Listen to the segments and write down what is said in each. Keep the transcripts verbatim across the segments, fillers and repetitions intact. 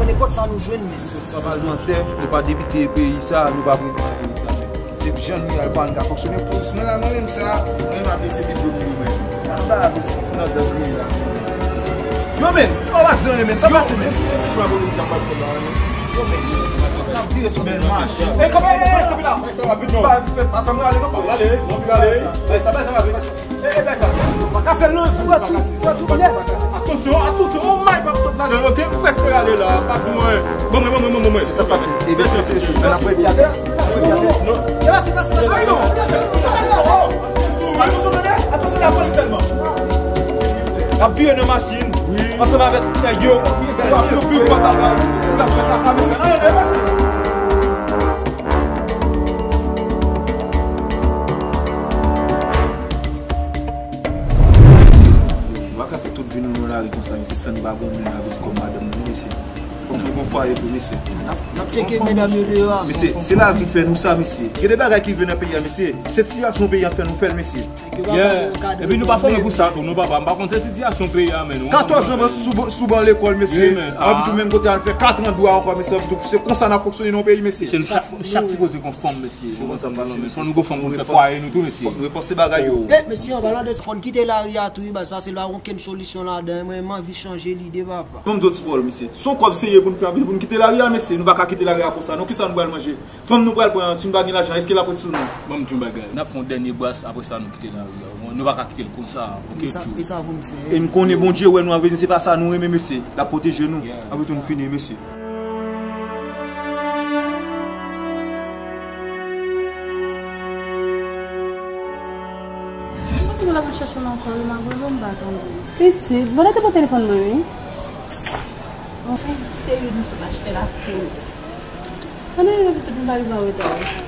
Nenpòt sa nou jwenn menm. Nou pa palmantè, nou pa depite peyi sa, nou pa prezidan peyi sa. Se jan nou ye a, nou pa ka fonksyone. Polis mwen la, mwen menm sa, mwen menm ap eseye vin domine mwen. Nan dan kriye la. Yo, men, ou pa di anyen, men, sa pase, men. Se jwa polis sa pase la, men. Yo, men, n ap vire sou men mache. E, kanpe, e, kanpe la. Sa rapid, non. Pa, pa, pa, pa, ale, non, pa. Ale, non, ale. Bay sa, bay sa rapid. E, e, bay sa. Pa kase l, non, ti frè, tout, frè, tout nèt. Atansyon, atansyon, on may p ap sot ladan l, oke? M prèske ale la, pa pou mwen. Bon, mwen, bon, mwen, bon, mwen. Se sa k pase. E, mèsi, mèsi, mèsi. N ap wè pi atè. N ap wè pi atè. E, mèsi, mèsi, mèsi. Atansyon, tande, atansyon, lapolis sèlman. N ap vire nan machin, ansanm avèk tout nèg yo, pou ap louvri pòt bagay, pou n ap fè kaka, mèsi. Anyen, mèsi. Mesye, nou pa ka fè tout vi nou nan lari konsa, mesye, san nou pa gon moun avèti kòm madanm nou, mesye. Fòk nou gon fwaye tou, mesye. N ap, n ap tcheke medam yo deyò a. Mesye, se lavi fè nou sa, mesye. Gen de bagay ki rive nan peyi a, mesye. Se sitiyasyon peyi a fè nou fè l, mesye. Yeah. Epi nou pa fòme pou sa tou, non, papa. M pa konn se sitiyasyon peyi a, men nou. Katòz an sou, sou ban lekòl, mesye. Wi, men, epi tou menm kote al fè katran dwa ankò, mesye. Epi tou, se konsa n ap fonksyone nan peyi, mesye. Se nou chak, chak ti kote konfòm, mesye. Se konsa m pale, mesye. Fò nou gon fanm pou nou fè fwaye nou tou, mesye. Fòk nou repanse bagay yo. E, mesye, an palan de sa, fò n kite lari a tou, wi, baz, paske l pa gen okenn solisyon ladan. Mwen, m anvi chanje lide, papa. Ban m di w ti pawòl, mesye. Se yon kòb serye pou n fè, pou n kite lari a, mesye. Nou pa ka kite lari a konsa, non. Kisa nou pral manje? Fanm nou pral pran, si nou pa gen lajan, èske l ap ret sou nou? Ban m di yon bagay. N ap fè yon dènye bwas, apre sa nou kite lari a. Nou pa ka kite l konsa, oke, tchou. E sa pou n fè. E m konnen Bondye wè nou, anvre se pa sa nou renmen, mesye. L ap pwoteje nou. Yeah. Anvre tou nou fini, mesye. Mwen panse mwen la pou chèche l ankò, wi, malgre m pa tande. Pitit, vòlè te pran telefòn mwen, wi. Anfen, se wi, m sot achte la pou ou. Ann ale, pitit, m pa rive an reta.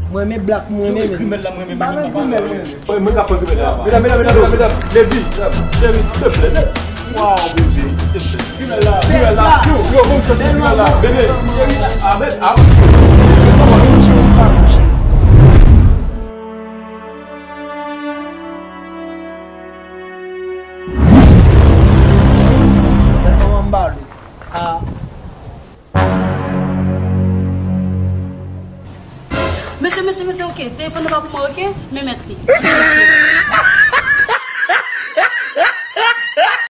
Mwen renmen blak, mwen renmen men. Grimèl la, mwen renmen men. Mwen renmen grimèl, mwen renmen. Mwen, mwen ka pran grimèl la. Medam, medam, medam, medam, medam. Lady, cheri, silteplè. Wow, bebe, silteplè. Grimèl la, grimèl la. Yo, yo, bon chans, grimèl la. Bebe, cheri, amen, amen. Mesye, mesye, mesye, oke. Telefòn nan pa pou mwen, oke? Men mèt li.